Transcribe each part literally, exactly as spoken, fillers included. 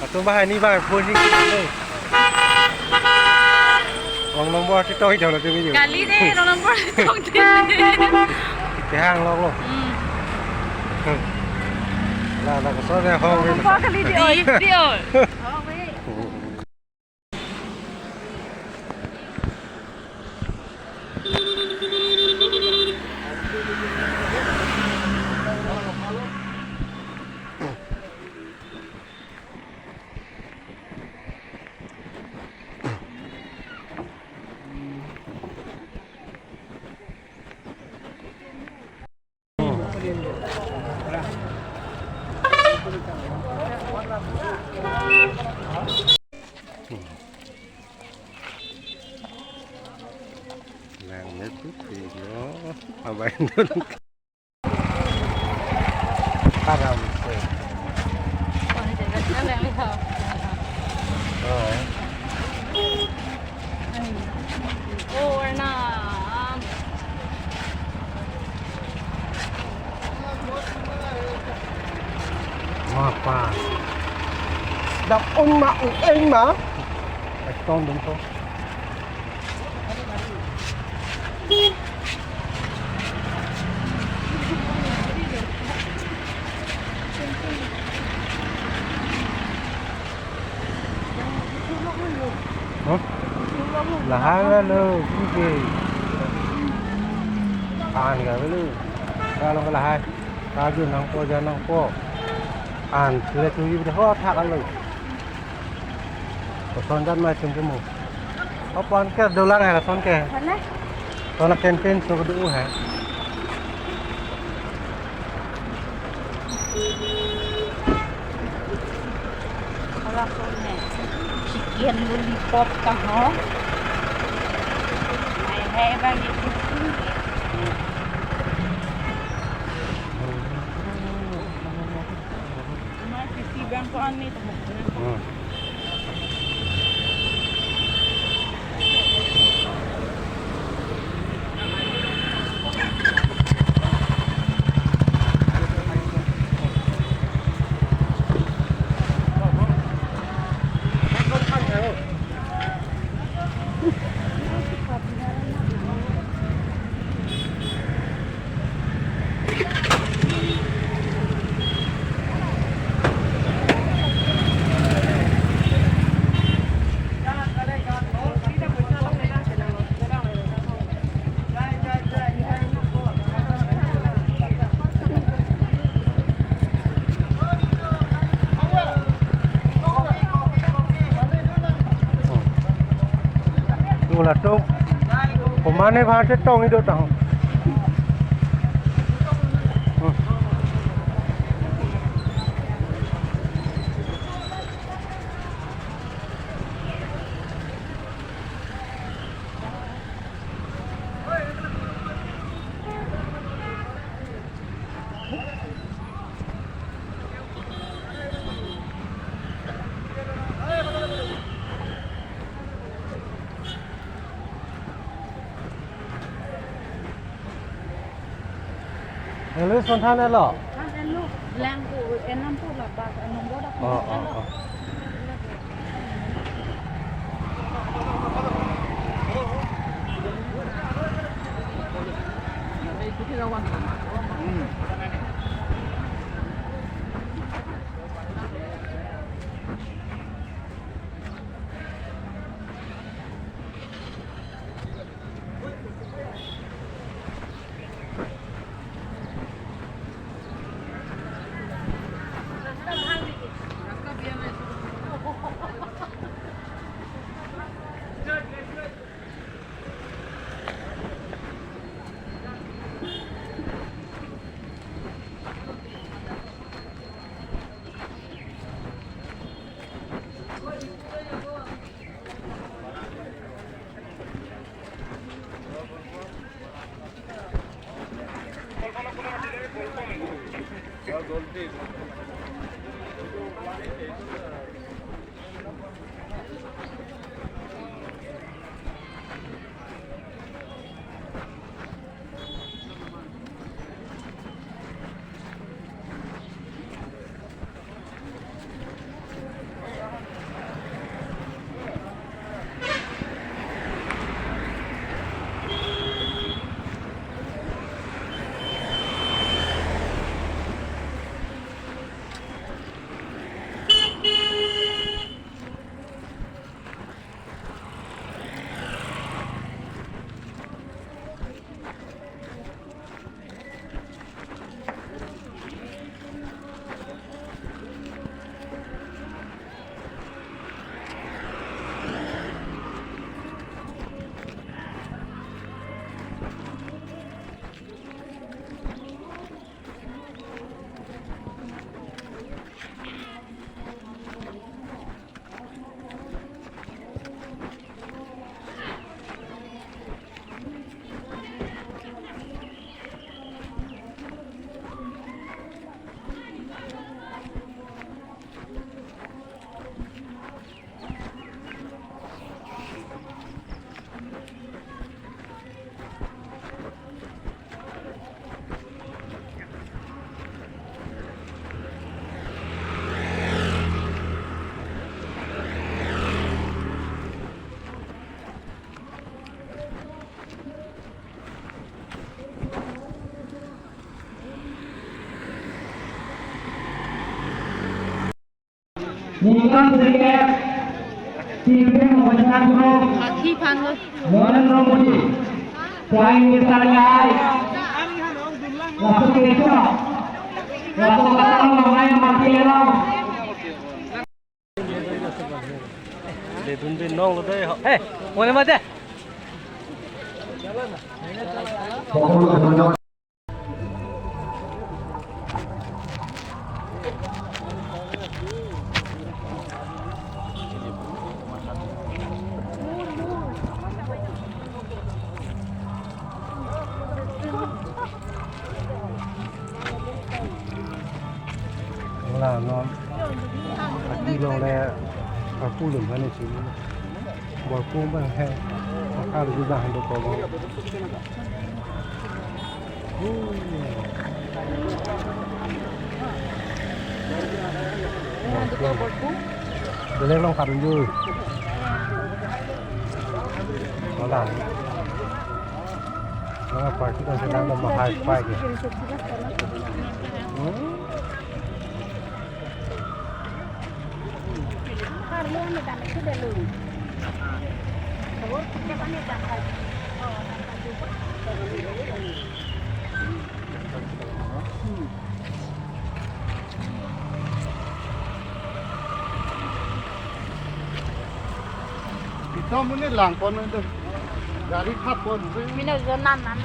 Atum bahai ni bang phone ni. Wrong number ti tong idolo tu video. Kali de, wrong number tong de. Kehang lo lo. Hmm. La la ko so de hong. Wrong number kali de oi. Di, di oi. Langnya putih, no. Abai dun. Param se. Oh. Oh, warna. Mapa. Dap un ma, un eng ma. Ai, tong dong to. Huh? Lahai lo, oke. An ga lo. Kalau ke lahai. Kaju nangpo, ja nangpo. An, sile tuyu bide ho thak alo. Koson jan mai tum kemu. Apan ke dolang hai lason ke. Mana? Kona campaign so kedu hai. Hala kone chicken lollipop ta ho. Hai hai bang itu. Amar P C bang ko an ni to. Hmm. Tula tu. Komane bahasa tong itu tahu. Hmm. Railway station than elo? Than elo. Lang ko enam puluh lah bus, enam bodak. Oh, oh, oh. Ningkan seket, Chief Minister Group, Akhi phan lo. Narendra Modi, Prime Minister ngai, laso kecho, laso katang lo ngai mati lo. Ledun bin nong lo dei ho. He, mone mate. Wala non. Ati long le aku lum hane si. Bor kum bang he. Akar juga hando ko bang. Belek long karun jui. Malang. Nang apa kita sedang membahas apa ini? Hmm? Pitom ini langpon itu. Gari khap pon. Mina jonan nan.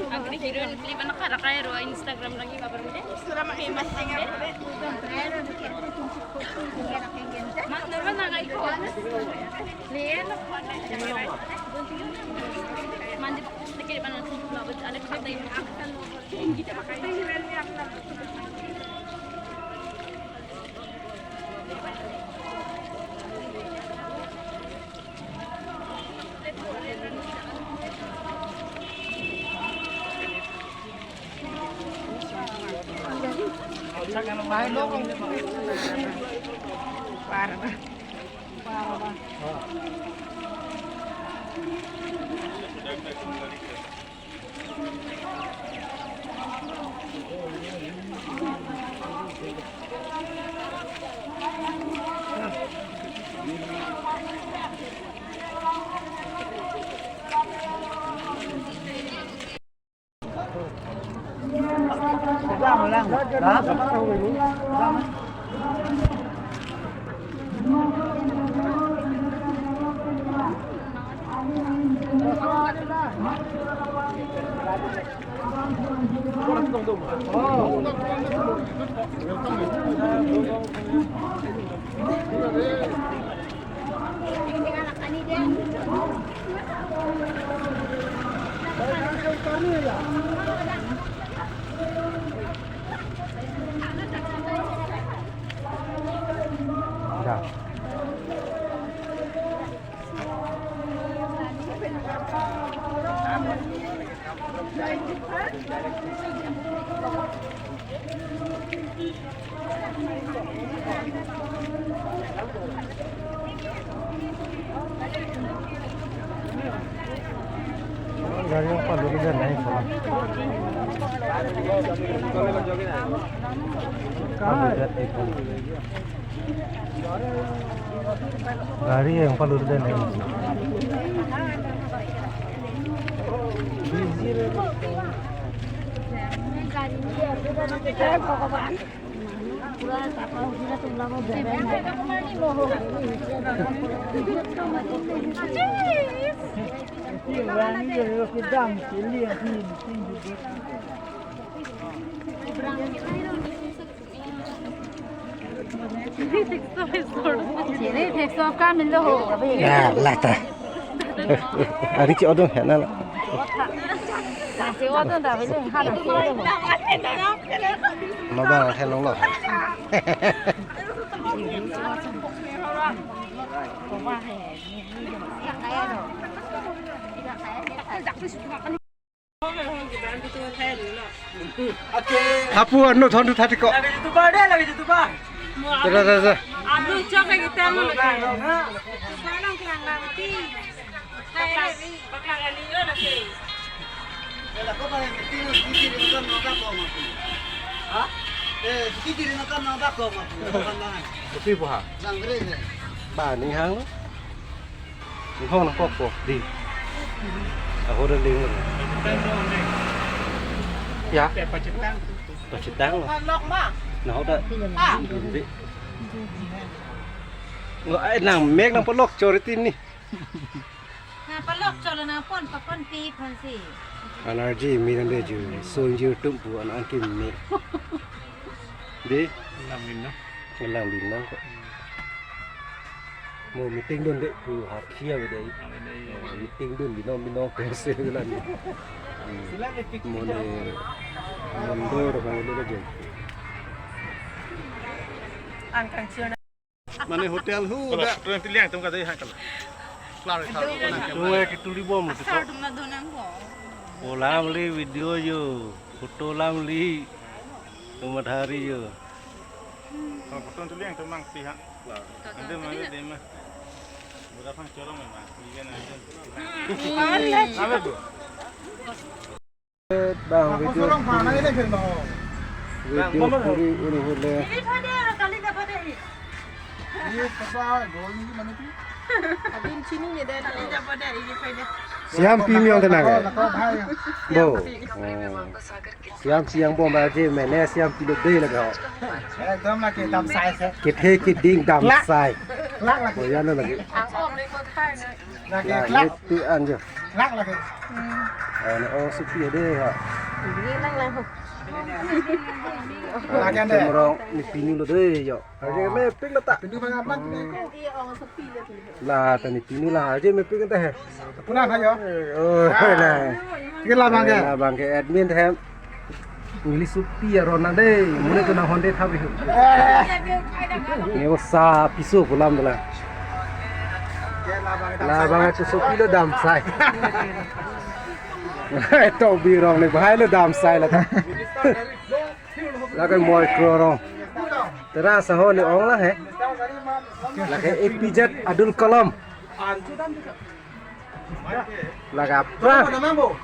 Agri hero ni film anak karak kairo Instagram lagi kabar mo de. Famous singer. Mak naman na kayo. Mandi pa ko sa kiri pa na sa mga bata. Alek sa tayo. Hindi ka makain. Gari yang palu dia naik, Pak. Palu dia tipu. Gari yang palu dia naik. Cherai thek so kam lo ho, abe. Ya, lata. Ari chi odon hena la. Che odon ta, abe, ha, che odon. Maba helong lo. Hapu anu thon tu thati ko. Lagi YouTuber deh, lagi YouTuber. Dah, dah, dah, dah. Aduh, cok lagi tamu lagi. Barang kelang-kelang ti. Hai, hai, bakal kali lo lagi. Eh, lah, kok pakai meeting, meeting di makan nonton kok, Mak? Hah? Eh, meeting di makan nonton kok, Mak? Kopi buha. Sang kering deh. Ba, ning hang lo. Ning hong nang kok po, di. Ako rin ding. Ya. Pachitang. Pachitang lo. Lok ma. Nah, udah. Ah. Di. Lo, eh, nang mek nang pelok chori tin ni. Na palok cholo na pon papon pi phansi. An arje me nang de ju. So injir tum pu an an kim me. De. Lam bin na. Lam bin na ko. Mo meeting dun de pu ha khia ve de. Meeting dun binong binong ko se la ni. Mo ne mondor ha le de. An kang chio na. Mane hotel hu da. Tuang tiliang tum kadai ha kala. Klaro, klaro, klaro. Tung eh kituli bom tu. Asar tum na donang bom. Photo lam li, video yo. Photo lam li. Tum mathari yo. Kalau photo tiliang tum mang pihak. Nanti mana dia mah. Berapa corong memang. Iya nanti. Apa tu? Bang, video, video kuri uri hule. Ini pada kali dapat ini. Ini papa gol ini mana tu? Abin sini ni dah. Kali dapat dah ini pada. Siam pi miong tenang eh. Nako bhai. Bo. Oh. Siam siang bom aje mene siam pilo de lagi ho. Ekdom lagi dam sai se. Kithe kiding dam sai. Klak lagi. Boyan lagi. Ang om ni ko thai na. Lagi lah, klak. Itu anjo. Klak lagi. Hmm. Oh, ne ong sopi de ha. Ini lang lang ho. Lagi ande. Temrong ne pinu lo de yo. Aje mepik lo ta. Pinu bang aman. Iya, ong sopi le pinu. La ta ne pinu la aje mepik ta he. Pulang ayo. Oh, la. Sige la bang ke. La bang ke admin hem. English sopi aron na de, mune tu na honde thabi hu. Neo sa piso pulam dala. Labang tu sopi lo dam sai. Tok birong le bhai lo dam sai la ta. Lakan moi krorong. Terasa ho ni ong la he. Lakan A P J Abdul Kalam. Laga pra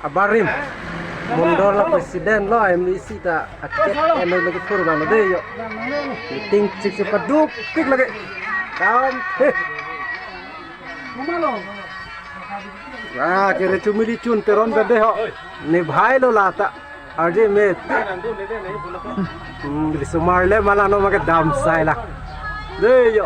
abarim. Mondor la president lo M D C ta aket M L A ke thur bang de yo. Meeting chik chik paduk pik lagi. Kam he. Ah, kere chumili chun teron bede ho. Ne bhai lo la ta. Arje me. Hmm, di sumar le mala no make dam sai la. De yo.